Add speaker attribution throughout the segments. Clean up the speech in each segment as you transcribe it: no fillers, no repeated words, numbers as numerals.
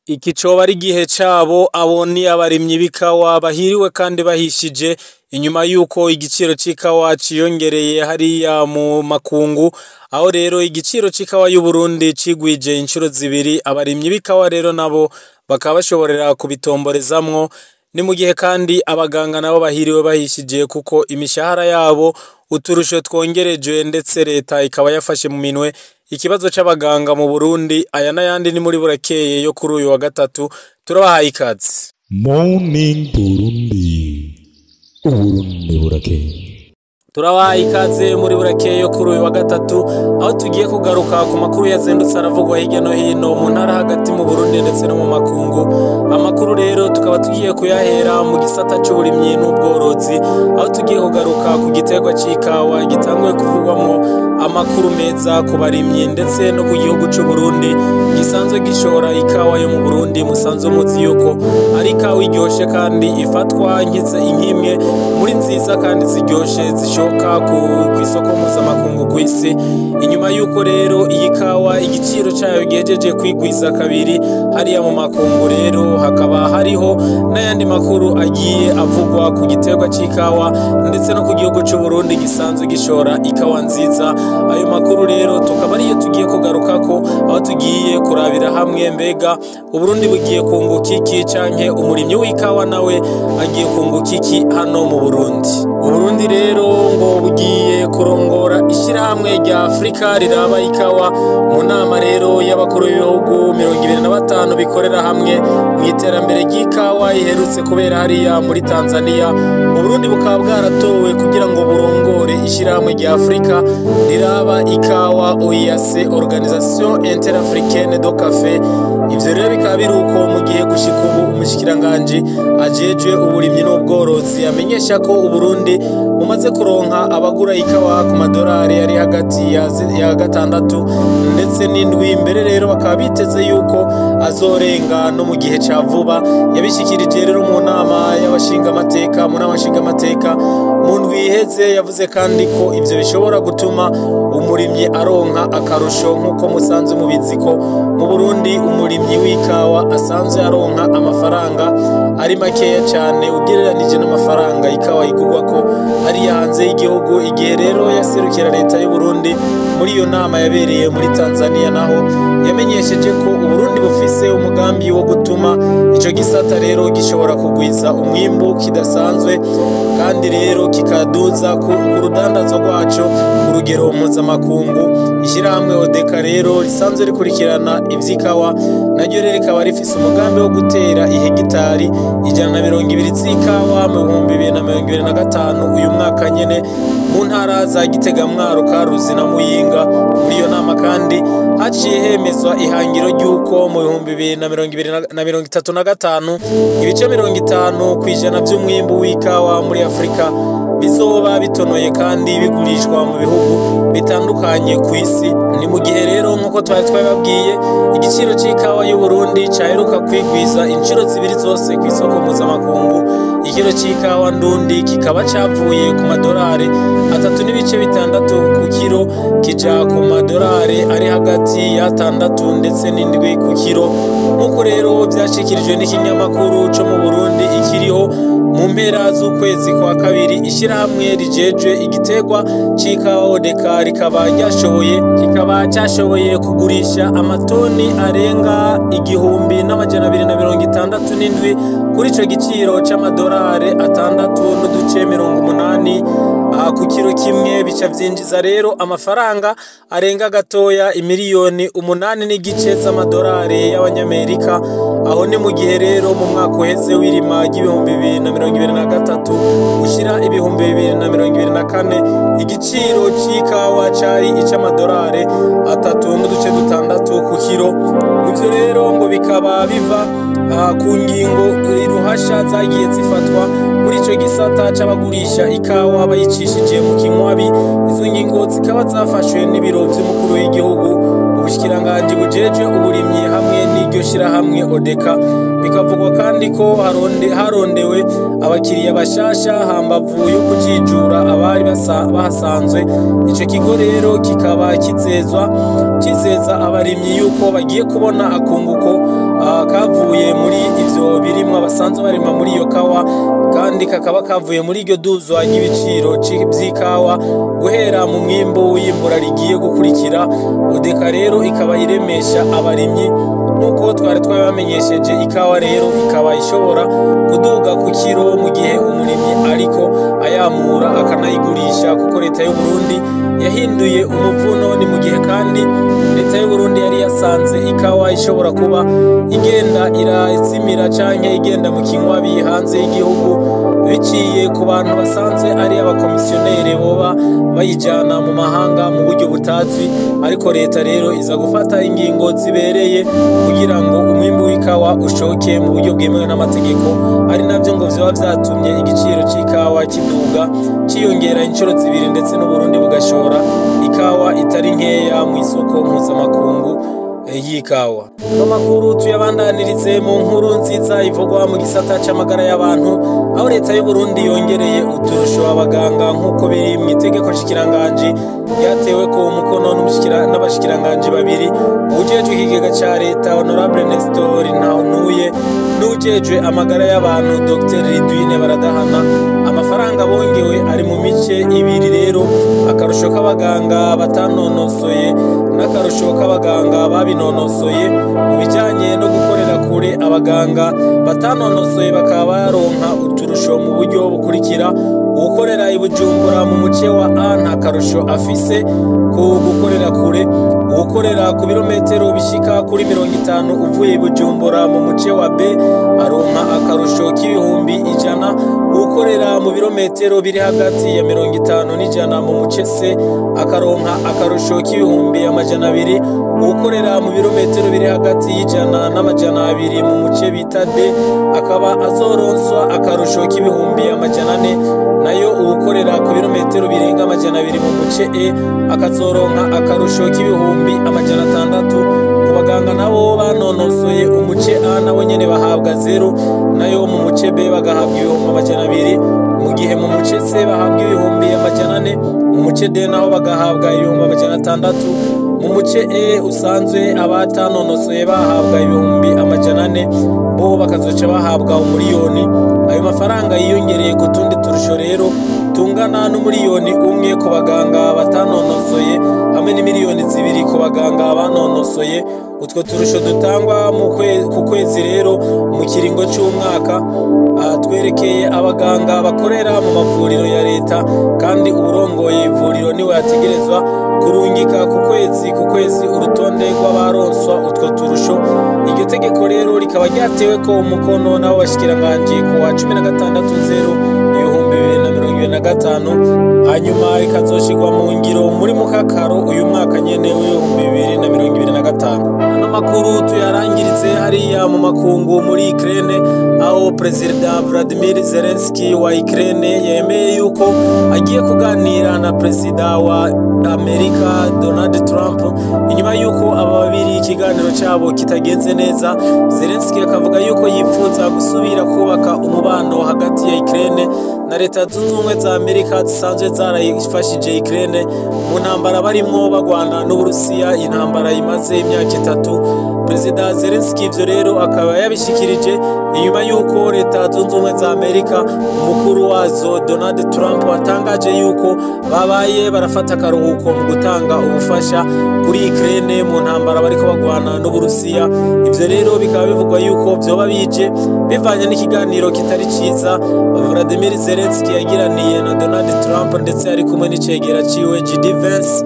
Speaker 1: Iki coba ari igihe cabo, abo ni abarimyi b'ikawa bahiriwe kandi bahishije inyuma yuko igiciro c'ikawa ciyongereye hariya mu makungu, aho rero igiciro c'ikawa y'Uburundi cigwije incuro zibiri, abarimyi b'ikawa rero nabo bakaba bashoborera kubitomborezamwo. Ni mu gihe kandi abaganga nabo bahiriwe bahishije kuko imishahara yabo uturusho twongerejwe, ndetse leta ikaba yafashe mu minwe ikibazo c'abaganga mu Burundi. Aya n'ayandi ni muri Burakeye yo kuri uyu wa gatatu, turabahaye ikaze.
Speaker 2: Morning Burundi, Uburundi burakeye.
Speaker 1: Turabahaye ikaze muri Burakeye yo kuri uyu wa gatatu, aho tugiye kugaruka ku makuru yazindutse aravugwa hirya no hino mu ntara hagati mu Burundi ndetse no mu makungu. Amakuru rero tukaba tugiye kuyahera mu gisata c'uburimyi n'ubworozi, aho tugiye kugaruka ku giterwa c'ikawa gitanguye kuvugwamwo amakuru meza ku barimyi ndetse no ku gihugu c'Uburundi gisanzwe gishora ikawa yo mu Burundi. Musanzwe muzi yuko ari ikawa iryoshe kandi ifatwa nk'imwe muri nziza kandi ziryoshe zishoka kw'isoko mpuzamakungu kw'isi. Inyuma yuko rero iyi kawa igiciro cayo gihejeje kwigwiza kabiri hariya mu makungu, rero hakaba hariho n'ayandi makuru agiye avugwa ku giterwa c'ikawa ndetse no ku gihugu c'Uburundi gisanzwe gishora ikawa nziza. Ayo makuru rero tukaba ariyo tugiye kugarukako, aho tugiye kurabira hamwe mbega Uburundi bugiye kunguka iki canke umurimyi w'ikawa nawe agiye kunguka iki hano mu Burundi. Uburundi rero ngo bugiye kurongora ishirahamwe rya Afrika riraba ikawa mu nama rero y'abakuru b'ibihugu 25 bikorera hamwe mu iterambere ry'ikawa iherutse kubera hariya muri Tanzania. Uburundi bukaba bwaratowe kugira ngo burongore ishirahamwe rya Afrika riraba ikawa OIAC, Organisation Interafricaine do Café. Ivyo rero bikaba biri uko mu gihe gushika ubu umushikiranganji ajejwe uburimyi n'ubworozi amenyesha ko Uburundi bumaze kuronka abagura ikawa ku madorari ari hagati ya 6 ndetse n'indwi. Mbere rero bakaba biteze yuko azorenga no mu gihe ca vuba. Yabishikirije rero mu nama y'abashingamateka, mu nama nshingamateka mu ndwi iheze. Yavuze kandi ko ivyo bishobora gutuma umurimyi aronka akarusho, nk'uko musanzwe mubizi ko mu Burundi umurimyi w'ikawa asanzwe aronka amafaranga ari makeya cane ugereranije n'amafaranga ikawa igurwa ko ari hanze y'igihugu. Igihe rero yaserukira leta y'u Burundi muri iyo nama yabereye muri Tanzania, naho yamenyesheje ko Uburundi bufise umugambi wo gutuma ico gisata rero gishobora kugwiza umwimbu kidasanzwe, kandi rero kikaduza ku rudandazo rwaco urugero mpuzamakungu. Ishirahamwe Odeka rero risanzwe rikurikirana ivy'ikawa naryo rero rikaba rifise umugambi wo gutera ihegitari 120 z'ikawa mu 2025 uyu mwaka nyene mu ntara za Gitega, Mwaro, Karuzi na Muyinga. Muri iyo nama kandi haciye hemezwa ihangiro ry'uko mu 2035 ibice 50% vy'umwimbu w'ikawa muri Afrika bizoba bitonoye kandi bigurishwa mu bihugu bitandukanye kw'isi. Ni mu gihe rero nk'uko twari twababwiye igiciro c'ikawa y'u Burundi caheruka kwigwiza incuro zibiri zose kw'isoko mpuzamakungu. Ikiro c'ikawa ndundi kikaba cavuye ku madorari 3.6 ku kiro kija ku madorari ari hagati ya 6 ndetse n'indwi ku kiro, nk'uko rero vyashikirijwe n'ikinyamakuru co mu Burundi ikiriho mu mpera z'ukwezi kwa kabiri. Ishirahamwe rijejwe igiterwa c'ikawa Odeka rikaba kikaba cashoboye kugurisha amatoni arenga 1267 kuri ico giciro c'amadorari 6.80 ku kiro kimwe. Bica vyinjiza rero amafaranga arenga gatoya imiliyoni 8.5 z'amadorari y'abanyamerika. Aho ni mu gihe rero mu mwaka uheze w'irima ry'ibihumbi 2023 ushira 2024 igiciro c'ikawa cari ic'amadorari 3.6 ku kiro. Ivyo rero ngo bikaba biva ku ngingo ruhasha zagiye zifatwa muri ico gisata c'abagurisha ikawa bayicishije mu kinywabi. Izo ngingo zikaba zafashwe n'ibiro vy'umukuru w'igihugu, ubushikiranganji bujejwe uburimyi hamwe n'iryo shirahamwe Odeka. Bikavugwa kandi ko harondewe abakiriya bashasha hambavu yo kujijura abari bahasanzwe. Ico kigo rero kikaba kizeza abarimyi yuko bagiye kubona akunguko kavuye ivyo birimwa basanzwe barima muri iyo kawa, kandi kakaba kavuye muri iryo duzwa ry'ibiciro vy'ikawa guhera mu mwimbu w'imbura rigiye gukurikira. Odeka rero ikaba iremesha abarimyi nk'uko twari twabamenyesheje. Ikawa rero ikaba ishobora kuduga ku kiro mu gihe umurimyi ariko ayamura akanayigurisha, kuko leta y'u Burundi yahinduye umuvuno. Ni mu gihe kandi leta y'u Burundi yari yasanze ikawa ishobora kuba igenda irazimira canke igenda mu kinywabi hanze y'igihugu, biciye ku bantu basanzwe ari abakomisiyoneri boba bayijana mu mahanga mu buryo butazwi. Ariko leta rero iza gufata ingingo zibereye kugira ngo umwimbu w'ikawa ushoke mu buryo bwemewe n'amategeko, ari navyo ngo vyoba vyatumye igiciro c'ikawa kiduga ciyongera inshuro zibiri, ndetse n'Uburundi bugashora ikawa itari nkeya mu isoko mpuzamakungu y'ikawa. Ano makuru tuyabandanirize mu nkuru nziza ivugwa mu gisata c'amagara y'abantu, aho leta y'u Burundi yongereye uturusho abaganga nk'uko biri mu itegeko nshikiranganji ryatewe ko umukono n'abashikiranganji babiri, uwujejwe ikigega ca leta Honorable Nestor Ntahontuye n'uwujejwe amagara y'abantu Dr Ridwine Baradahana. Amafaranga bongewe ari mu mice ibiri rero, akarusho k'abaganga batanonosoye n'akarusho k'abaganga babinonosoye. Mu bijanye no gukorera kure, abaganga batanonosoye bakaba baronka uturusho mu buryo bukurikira: uwukorera i Bujumbura mu muce wa A nta karusho afise ku gukorera kure, uwukorera ku birometero bishika kuri 50 uvuye i Bujumbura mu muce wa B aronka akarusho k'100,000, uwukorera mu birometero biri hagati ya 50 n'ijana mu muce C akaronka akarusho k'200,000, uwukorera mu birometero biri hagati y'ijana n'200 mu muce bita D akaba azoronswa akarusho k'400,000, nayo uwukorera ku birometero birenga 200 mu muce E akazoronka akarusho k'600,000. Ku baganga nabo banonosoye umuce A nabo nyene bahabwa 0, nayo mu muce B bagahabwa 200,000, mu gihe mu muce C bahabwa 400,000, mu muce D naho bagahabwa 600,000. Mu muce E usanzwe abatanonosoye bahabwa 400,000, bo bakazoca bahabwa 1,000,000. Ayo mafaranga yiyongereye ku tundi turusho rero tungana n'1,000,000 ku baganga batanonosoye hamwe n'2,000,000 ku baganga banonosoye. Utwo turusho dutangwa ku kwezi rero mu kiringo c'umwaka, twerekeye abaganga bakorera mu mavuriro ya leta, kandi uwurongoye ivuriro niwe yategerezwa kurungika ku kwezi urutonde rw'abaronswa utwo turusho. Iryo tegeko rero rikaba ryateweko umukono n'abo bashikiranganji ku wa 16/0/2025, hanyuma rikazoshirwa mu ngiro muri mukakaro uyu mwaka nyene w'2025. Ano makuru tuyarangiritse hariya mu makungu muri Ukraine, aho Perezida Vladimir Zelensky wa Ukraine yemeye yuko agiye kuganira na Perezida wa Amerika Donald Trump inyuma yuko aba babiri ikiganiro cyabo kitagenze neza. Zelensky akavuga yuko yifuza gusubira kubaka umubano hagati ya Ukraine na Leta Zunze Ubumwe za Amerika zisanzwe zarayifashije Ukraine mu ntambara barimwo bagwana n'Uburusiya, intambara imaze imyaka 3. Perezida Zelensky ivyo rero akaba yabishikirije inyuma yuko Leta Zunze Ubumwe za Amerika umukuru wazo Donald Trump atangaje yuko babaye barafata akaruhuko mu gutanga ubufasha kuri Ukraine mu ntambara bariko bagwana n'Uburusiya. Ivyo rero bikaba bivugwa yuko vyoba bije bivanye n'ikiganiro kitari ciza Vladimir Zelensky yagiraniye na Donald Trump, ndetse ari kumwe n'icegera ciwe JD Vance.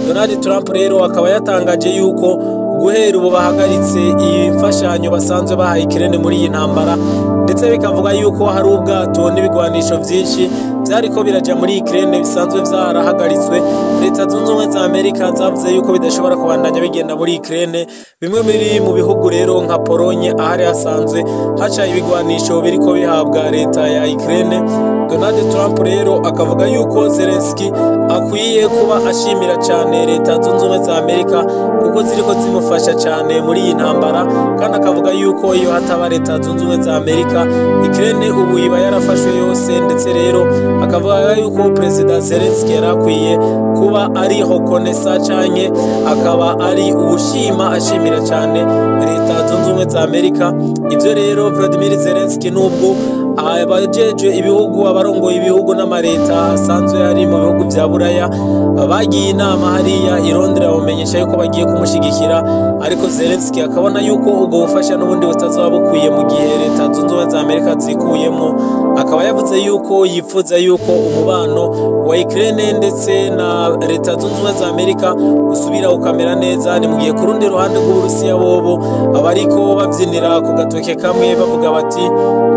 Speaker 1: Donald Trump rero akaba yatangaje yuko guhera ubu bahagaritse imfashanyo basanzwe bahaye Ukraine muri iyi ntambara, ndetse bikavuga yuko hari ubwato n'ibigwanisho vyinshi vyariko biraja muri Ukraine bisanzwe vyarahagaritswe. Leta Zunze Ubumwe za Amerika zavuze yuko bidashobora kubandanya bigenda muri Ukraine. Bimwe muri mu bihugu rero nka Polonye ahari hasanzwe haca ibigwanisho biriko bihabwa leta ya Ukraine. Donald Trump rero akavuga yuko Zelensky akwiye Akwiye kuba ashimira cyane Leta Zunze Ubumwe za Amerika kuko ziriko zimufasha cyane muri iyi ntambara, kandi akavuga yuko iyo hataba Leta Zunze Ubumwe za Amerika Ukraine ubu iba yarafashwe yose. Ndetse rero akavuga yuko Perezida Zelensky yarakwiye kuba ari hokonesa canke akaba ari ubushima ashimira cyane Leta Zunze Ubumwe za Amerika. Ivyo rero Vladimir Zelensky nubwo abajeje ibihugu, abarongoye ibihugu n'amareta asanzwe ari mu bihugu vya Buraya bagiye inama hariya i Londres bamenyesha yuko bagiye kumushigikira, ariko Zelensky akabona yuko ubwo bufasha n'ubundi butazoba bukwiye mu gihe Leta Zunze Ubumwe za Amerika zikuyemo. Akaba yavuze yuko yifuza yuko umubano wa Ukraine ndetse na Leta Zunze Ubumwe za Amerika usubira ukamera neza. Ni mu gihe ku rundi ruhande rw'Uburusiya bobo abariko bavyinira ku gatoke kamwe bavuga bati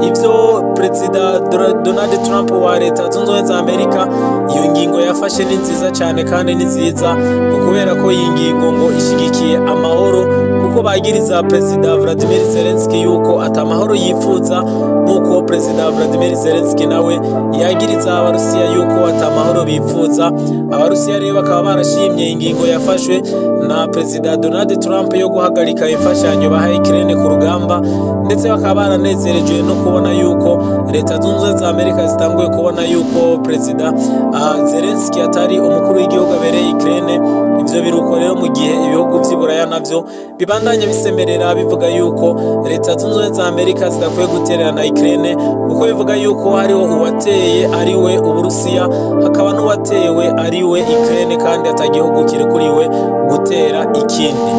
Speaker 1: ivyo Perezida Donald Trump wa Leta Zunze Ubumwe za Amerika iyo ngingo yafashe ni nziza cyane kandi ni nziza kubera ko iyi ngingo ngo ishigikiye amahoro, kuko bagiriza Perezida Vladimir Zelensky yuko atamahoro yifuza, nkuko Perezida Vladimir Zelensky nawe yagiriza Abarusiya yuko atamahoro bifuza. Abarusiya rero bakaba barashimye ingingo yafashwe na Perezida Donald Trump yo guhagarika imfashanyo baha Ukraine ku rugamba, ndetse bakaba baranezerejwe no kubona yuko Leta Zunze Ubumwe za Amerika zitanguye kubona yuko Perezida Zelensky atari umukuru w'igihugu abereye Ukraine. Ivyo biruko rero mu gihe ibihugu vy'i Buraya navyo bibandanya bisemerera bivuga yuko Leta Zunze Ubumwe za Amerika zidakwiye gutererana Ukraine, kuko bivuga yuko hariho uwateye ari we Uburusiya, hakaba n'uwatewe ari we Ukraine, kandi atagihugu kirekuriwe gutera ikindi.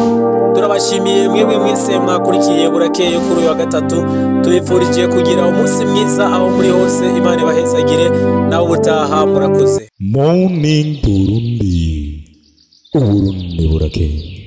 Speaker 1: Turabashimiye mwebwe mwese mwakurikiye Burakeye kuri uyu wa gatatu, tubifurije kugira umunsi mwiza aho muri hose, Imana ibahezagire, nawe ubutaha murakoze.
Speaker 2: Morning Burundi, Uburundi burakeye.